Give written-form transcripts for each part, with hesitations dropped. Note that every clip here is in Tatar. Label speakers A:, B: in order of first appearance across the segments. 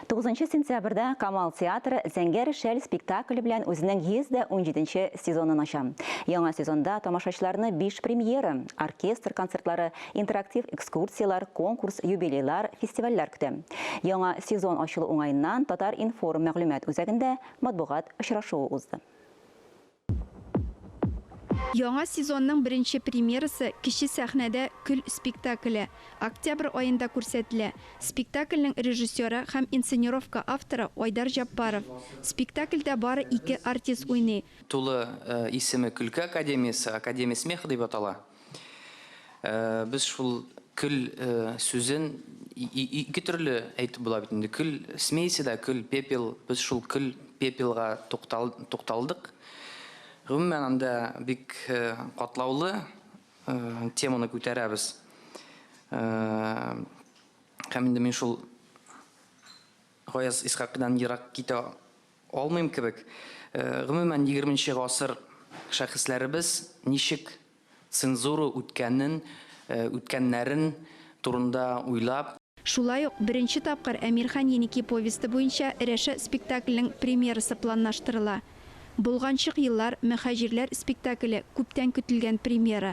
A: 9 сентябрьдә Камал театры Зәңгәр шәл спектакле белән үзенең 117 нче сезонын ача. Яңа сезонда тамашачыларны биш премьера, оркестр концертлары, интерактив экскурсияләр, конкурс, юбилейлар, фестивальләр көтә. Яңа сезон ачылу уңаеннан Татар-информ мәгълүмат үзәгендә матбугат очрашуы узды.
B: Яңа сезонның беренче премьерасы кече сәхнәдә Көл спектакле октябрь аенда күрсәтелә. Спектакльнең режиссеры һәм инсценировка авторы Айдар Җаппаров. Спектакльдә бары ике артист уйный.
C: Тулы исеме Көлке академиясе, Академия смеха дип атала. Без шул көл сүзен ике төрле әйтеп була бит инде. Көл смейся да, көл, пепел. Без шул көл, пепелга тукталдык. Гомумән, анда бик катлаулы теманы күтәрәбез. Һәм инде мин шул Гаяз Исхакыйдан ерак китә алмыйм кебек. Гомумән, егерменче гасыр шәхесләребез ничек цензура үткәнен, үткәннәрен турында уйлап.
B: Шулай ук беренче тапкыр Әмирхан Еники повесте буенча Рәшә спектакленең премьерасы планлаштырыла. Болганчык еллар, мөһаҗирләр спектакле күптән көтелгән премьера.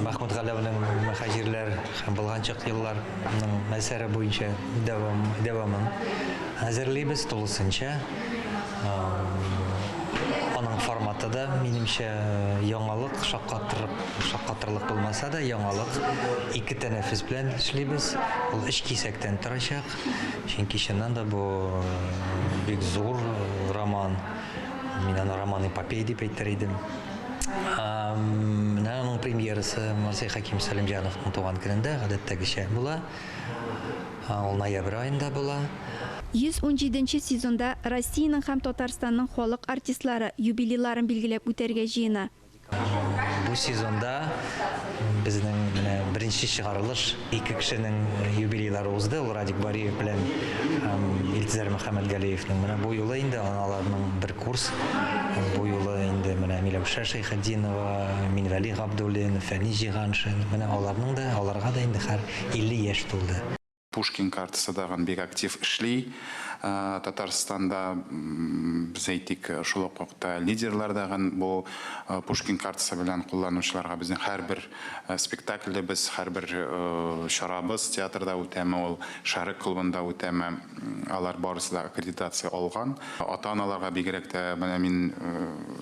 D: Мәхмүт Галәүнең Мөһаҗирләр һәм Болганчык еллар ның әсәре буенча дәвам, дәвамын әзерлибез тулысынча. Аның форматы да, минемчә, яңалык, шаккатырып, шаккатырлык булмаса да, яңалык. Ике тәнәфес белән эшлибез. Ул өч кисәктән торачак. Чөнки чыннан да бу бик зур роман. Мин аны роман-эпопея дип әйтер идем. Менә аның премьерасы Марсель Хәким Сәлимҗановның туган көнендә гадәттәгечә була. Ул ноябрь аенда була.
B: 117 нче сезонда Россиянең һәм Татарстанның халык артистлары юбилейларын билгеләп үтәргә җыена.
D: Бу сезонда безнең менә беренче чыгарылыш ике кешенең юбилейлары узды, ул Радик Бариев белән Илтизәр Мөхәммәтгалиевнең. Менә бу юлы инде аларның бер курс. Бу юлы инде менә Миләүшә Шәйхетдинова, Минвәли Габдуллин, Фәнис Җиһаншин, менә аларның да, аларга да инде хәр 50 яшь тулды.
E: Пушкин картасы тагын бик актив эшли. Татарстанда, без әйтик, шул ук вакытта лидерлар тагын бу Пушкин картасы белән кулланучыларга безнең һәрбер спектаклебез, һәрбер чарабыз театрда үтәме ул, Шәрык клубында үтәме, алар барысы да аккредитация алган. Ата-аналарга бигрәк тә менә мин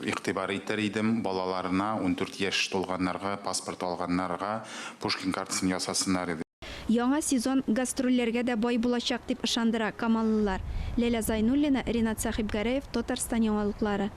E: игътибар итәр идем, балаларына, 14 яшь тулганнарга, паспорт алганнарга Пушкин картасын ясасыннар иде.
B: Яңа сезон гастрольләргә дә бай булачак, дип ышандыра камаллылар. Ләлә Зайнуллина, Ринат Сәхибгәрәев, Татарстан яңалыклары.